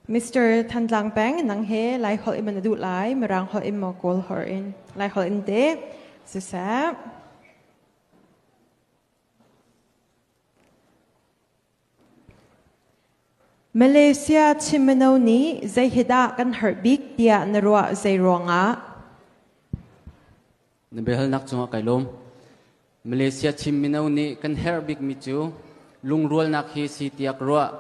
Mr. Thantlang Peng nang he Lai holh in na duh lai Mirang holh in maw Kawl holh in Lai holh in te siseh Malaysia Chin mino nih zei hi dah kan herh bik tiah na ruah zei ruangah? Na biahalnak cungah kai lawm. Malaysia Chin mino nih kan herh bikmi cu lungrualnak hi si tiah ka ruah.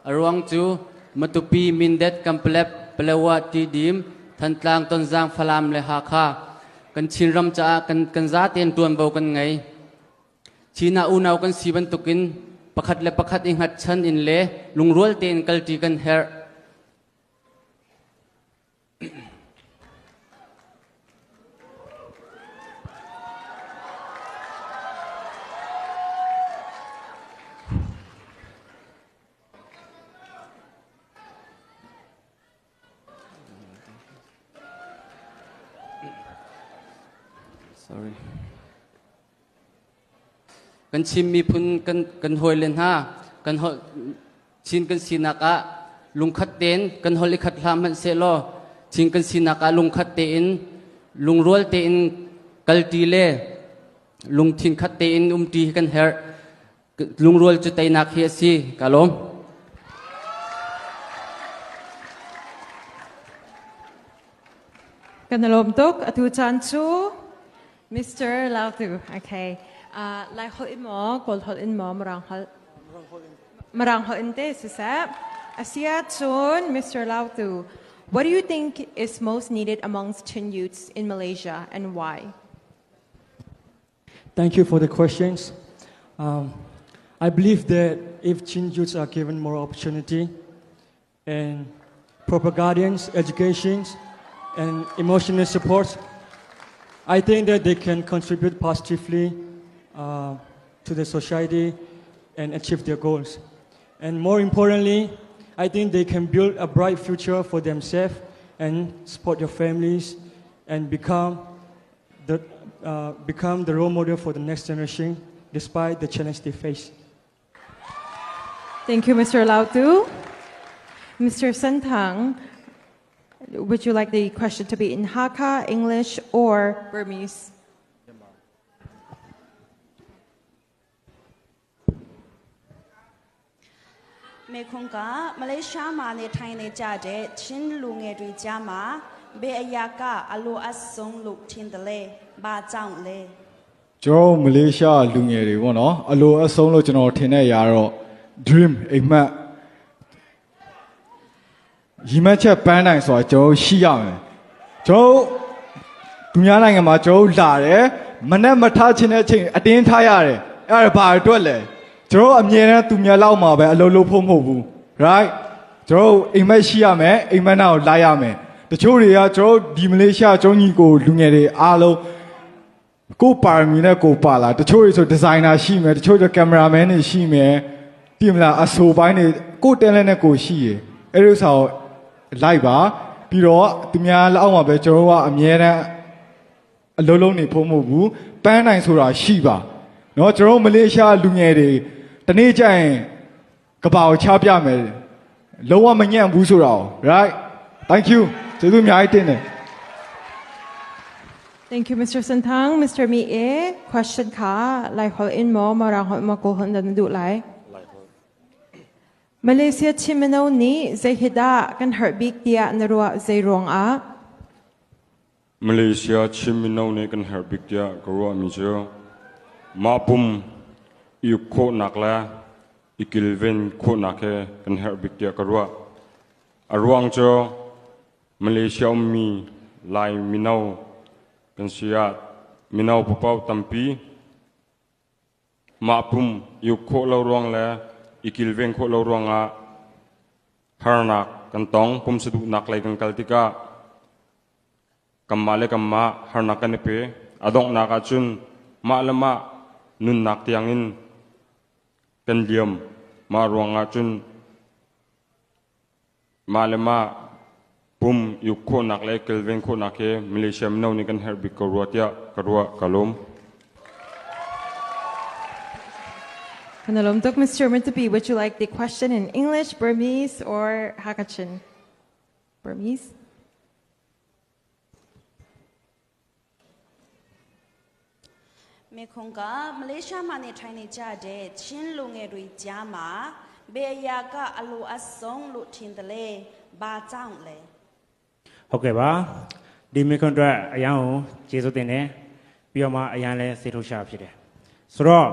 A ruang cu Matupi, Mindat, Kampalep, Palawa, Tidim, Thantlang, Tonzang, Falam le Hakha kan Chinram caah kan kan zatein ṭuanvo kan ngei. Chin ah unau kan si bantukin pakhat le pakhat i hngatchan in le lungrual tein kalṭi kan herh. Sorry. Kan Chin miphun kan kan hawile hna kan holh Chin kan sinak ah lungkhat tein kan holh i khat hlah hmanh sehlaw Chin kan sinak ah lungkhat tein lungrual tein kalṭi le lungthin khat tein umṭi hi kan herh. Lungrual cu teinak hi a si. Ka lawm. Kan lawm tuk. Atu caan cu Mr. Lautu. Okay. Lai holh in maw, Kawl holh in maw, Mirang holh? Mirang holh in te siseh. Asia cun Mr. Lautu, what do you think is most needed amongst Chin youths in Malaysia and why? Thank you for the questions. I believe that if Chin youths are given more opportunity and proper guidance, education, and emotional support, I think that they can contribute positively to the society and achieve their goals. And more importantly, I think they can build a bright future for themselves and support their families and become the role model for the next generation despite the challenge they face. Thank you, Mr. Lautu. Mr. Santang, would you like the question to be in Hakha, English, or Burmese? မေခွန်ကမလေးရှားမှာနေထိုင်နေကြတဲ့ချင်းလူငယ်တွေကြားမှာဘယ်အရာကအလိုအဆုံးလို့ထင်တယ်လဲဘာကြောင့်လဲ ကျွန်တော်မလေးရှားလူငယ်တွေပေါ့နော်အလိုအဆုံးလို့ကျွန်တော်ထင်တဲ့အရာတော့ dream အိပ်မက်ရည်မှန်းချက်ပန်းတိုင်ဆိုတာကျွန်တော်ရှိရမယ်ကျွန်တော်သူများနိုင်ငံမှာကျွန်တော်လာတယ်မနဲ့မထားချင်တဲ့အချိန်အတင်းထားရတယ်အဲ့ဒါဘာအတွက်လဲကျွန်တော်အမြဲတမ်းသူများလောက်မှာပဲအလုပ်လုပ်ဖို့မဟုတ်ဘူး right ကျွန်တော်အိပ်မက်ရှိရမယ်အိပ်မက်နောက်ကိုလိုက်ရမယ်တချို့တွေကကျွန်တော်ဒီမလေးရှားကျွန်တော်ညီကိုလူငယ်တွေအားလုံး ကိုပါရမီနဲ့ကိုပါလာတချို့တွေဆိုဒီဇိုင်နာရှိမယ်တချို့ဆိုကင်မရာမန်တွေရှိမယ်တည်မလားအဆိုပိုင်းတွေကို talent နဲ့ကိုရှိရအဲ့ဒီဥစ္စာကိုလိုက်ပါပြီးတော့သူများလက်အောက်မှာပဲကျွန်တော်တို့ကအမြဲတမ်းအလုံးလုံးနေဖို့မဟုတ်ဘူးပန်းနိုင်ဆိုတာရှိပါနော်ကျွန်တော်မလေးရှားလူငယ်တွေတနေ့ကျရင်ကဘာကိုချပြမယ်လုံးဝမညံ့ဘူးဆိုတော့ right thank you ကျေးဇူးအများကြီးတင်တယ် Thank you, Mr. Santang. Mr. Mi question ခါ Lai holh in maw, Mirang holh maw, Kawl holh na duh lai. Malaysia Chin mino nih zei hi dah kan herh bik tiah na ruah zei ruangah? Malaysia Chin mino nih kan herh bik tiah ka ruahmi cu mah pum i uk khawhnak le i kilven khawhnak he kan herh bik tiah ka ruah. A ruang cu Malaysia ummi Lai mino kan si ah mino papaw tampi mah pum i uk khawh lo ruang le i kilven khawh lo ruangah harnak kan tong pumsa duhnak lei kan kal tikah kanmah le kanmah harnak kan i pe a donghnak ahcun mah le mah nunnak tiangin kan liam mah ruangah cun mah le mah pum i uk khawhnak le kilven khawhnak hi Malaysia mino nih kan herh bik ko rua tiah ka ruah ka lawm. Kan lawm tuk, Mr. Mitupi, would you like the question in English, Burmese, or Hakachin? Burmese. မေခွန်ကမလေးရှားမှာနေထိုင်နေကြတဲ့ချင်းလူငယ်တွေကြားမှာဘယ်အရာကအလိုအဆုံးလို့ထင်တယ်လဲဘာကြောင့်လဲ ဟုတ်ကဲ့ပါဒီမေခွန်းအတွက်အရန်ကိုကျေးဇူးတင်တယ်ပြီးတော့မှအရန်လည်းစေထုတ်ရှာဖြစ်တယ်ဆိုတော့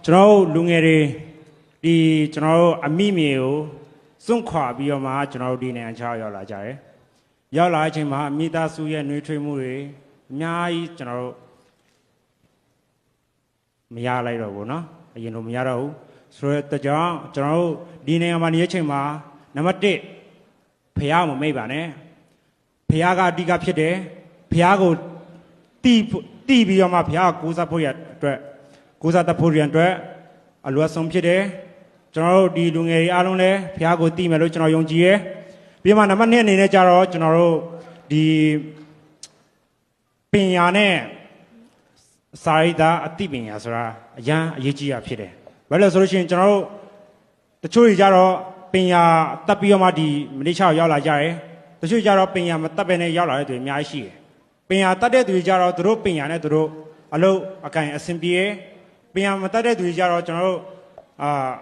ကျွန်တော်တို့လူငယ်တွေဒီကျွန်တော်တို့အမိမြေကိုစွန့်ခွာပြီးတော့မှကျွန်တော်တို့ဒီနိုင်ငံခြားရောက်လာကြတယ်ရောက်လာတဲ့အချိန်မှာအမိသားစုရဲ့နှွေးထွေးမှုတွေအများကြီးကျွန်တော်တို့မရလိုက်တော့ဘူးနော်အရင်လိုမရတော့ဘူးဆိုတော့တကြောင်ကျွန်တော်တို့ဒီနိုင်ငံမှာနေတဲ့အချိန်မှာနံပါတ်1ဖះမမိတ်ပါနဲ့ ဖះကအဓိကဖြစ်တယ်ဖះကိုတီးတီးပြီးတော့မှဖះကိုကိုးစားဖို့ရအတွက်ကိုးစားတတ်ဖို့ရအတွက်အလွတ်ဆုံးဖြစ်တယ်ကျွန်တော်တို့ဒီလူငယ်တွေအားလုံးလည်းဖះကိုတီးမယ်လို့ကျွန်တော်ယုံကြည်ရယ်ပြီးမှနံပါတ်2အနေနဲ့ကြတော့ကျွန်တော်တို့ဒီပညာနဲ့စာရိတ္တအသိပညာဆိုတာအရန်အရေးကြီးတာဖြစ်တယ်ဘာလို့လဲဆိုလို့ရှိရင်ကျွန်တော်တို့တချို့တွေကြတော့ပညာတတ်ပြီးတော့မှဒီမလေးရှားကိုရောက်လာကြတယ် တချို့ကြတော့ပညာမတတ်ပဲနဲ့ရောက်လာတဲ့သူတွေအများကြီးရှိတယ်။ပညာတတ်တဲ့သူတွေကြတော့သူတို့ပညာနဲ့သူတို့အလုပ်အကင်အဆင်ပြေတယ်။ပညာမတတ်တဲ့သူတွေကြတော့ကျွန်တော်တို့အာ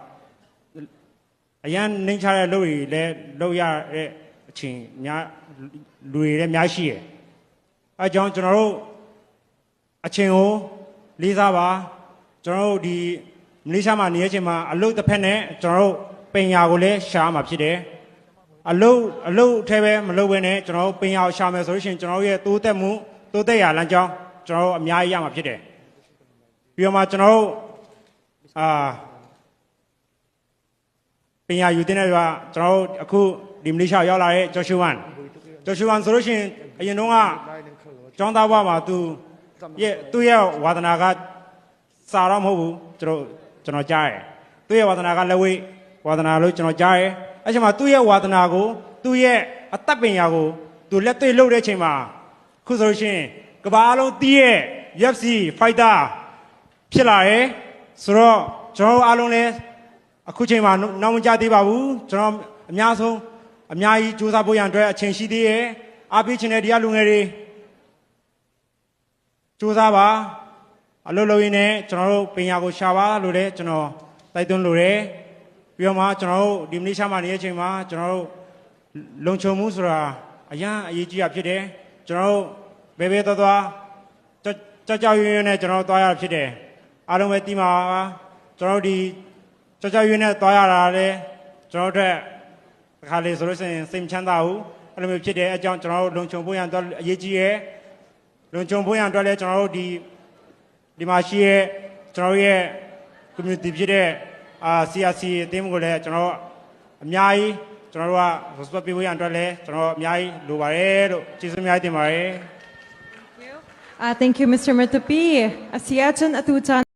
အရန်နှိမ့်ချတဲ့လုပ်တွေလည်းလုပ်ရတဲ့အချိန်များလူတွေလည်းအများရှိတယ်။အဲကြောင့်ကျွန်တော်တို့အချိန်ကိုလေးစားပါကျွန်တော်တို့ဒီမလေးရှားမှာနေတဲ့အချိန်မှာအလုပ်တစ်ဖက်နဲ့ကျွန်တော်တို့ပညာကိုလည်းရှားမှာဖြစ်တယ်။ အလုတ်အလုတ်အထဲပဲမလုပ်ဘဲနဲ့ကျွန်တော်တို့ပင်အောင်ရှာမယ်ဆိုလို့ရှိရင်ကျွန်တော်တို့ရဲ့တိုးတက်မှုတိုးတက်ရာလမ်းကြောင်းကျွန်တော်တို့အများကြီးရမှာဖြစ်တယ်ပြီးတော့မှကျွန်တော်တို့အာပညာယူတဲ့ကကျွန်တော်တို့အခုဒီမလေးရှားရောက်လာတဲ့ဂျော်ရှူဝမ်ဂျော်ရှူဝမ်ဆိုလို့ရှိရင်အရင်တုန်းကကျောင်းသားဘဝမှာသူရဲ့သူ့ရဲ့ဝါသနာကစာတော့မဟုတ်ဘူးကျွန်တော်ကျွန်တော်ကြားတယ်သူ့ရဲ့ဝါသနာကလက်ဝိဝါသနာလို့ကျွန်တော်ကြားတယ် အဲ့ချိန်မှာသူ့ရဲ့ဝါသနာကိုသူ့ရဲ့အတတ်ပညာကိုသူလက်တွေ့လုပ်တဲ့အချိန်မှာခုဆိုလို့ရှိရင်ကမ္ဘာအလုံးတီးရဲ့ UFC fighter ဖြစ်လာတယ်ဆိုတော့ကျွန်တော်တို့အားလုံးလည်းအခုချိန်မှာနောက်မကြသေးပါဘူးကျွန်တော်အများဆုံးအများကြီးစူးစမ်းဖို့ရန်အတွက်အချိန်ရှိသေးရဲ့အားပေးချင်တဲ့တရားလူငယ်တွေစူးစမ်းပါအလုပ်လုပ်ရင်းနဲ့ကျွန်တော်တို့ပညာကိုရှာပါလို့လည်းကျွန်တော်တိုက်တွန်းလိုတယ် ပြီးတော့မှကျွန်တော်တို့ဒီမလေးရှားမှာနေတဲ့အချိန်မှာကျွန်တော်တို့လုံခြုံမှုဆိုတာအရန်အရေးကြီးတာဖြစ်တယ်ကျွန်တော်တို့ဘဲဘဲသွားသွားကြောက်ကြောက်ရွံ့ရွံ့နဲ့ကျွန်တော်တို့သွားရတာဖြစ်တယ်အားလုံးပဲတီးမှာပါကျွန်တော်တို့ဒီကြောက်ကြောက်ရွံ့နဲ့သွားရတာလေကျွန်တော်တို့အတွက်တစ်ခါလေဆိုလို့ရှိရင်စိတ်မချမ်းသာဘူးအဲ့လိုမျိုးဖြစ်တယ်အကြောင်းကျွန်တော်တို့လုံခြုံဖို့ရန်တော့အရေးကြီးရဲ့လုံခြုံဖို့ရန်အတွက်လည်းကျွန်တော်တို့ဒီဒီမှာရှိရဲ့ကျွန်တော်တို့ရဲ့ community ဖြစ်တဲ့ အာ CRC အသင်းကိုလည်းကျွန်တော်အများကြီးကျွန်တော်တို့က respect ပေးဖို့ရန်အတွက်လည်းကျွန်တော်အများကြီးလိုပါတယ်လို့ကျေးဇူးအများကြီးတင်ပါတယ် Thank you, Mr. Matupi. Asiachan atu chan.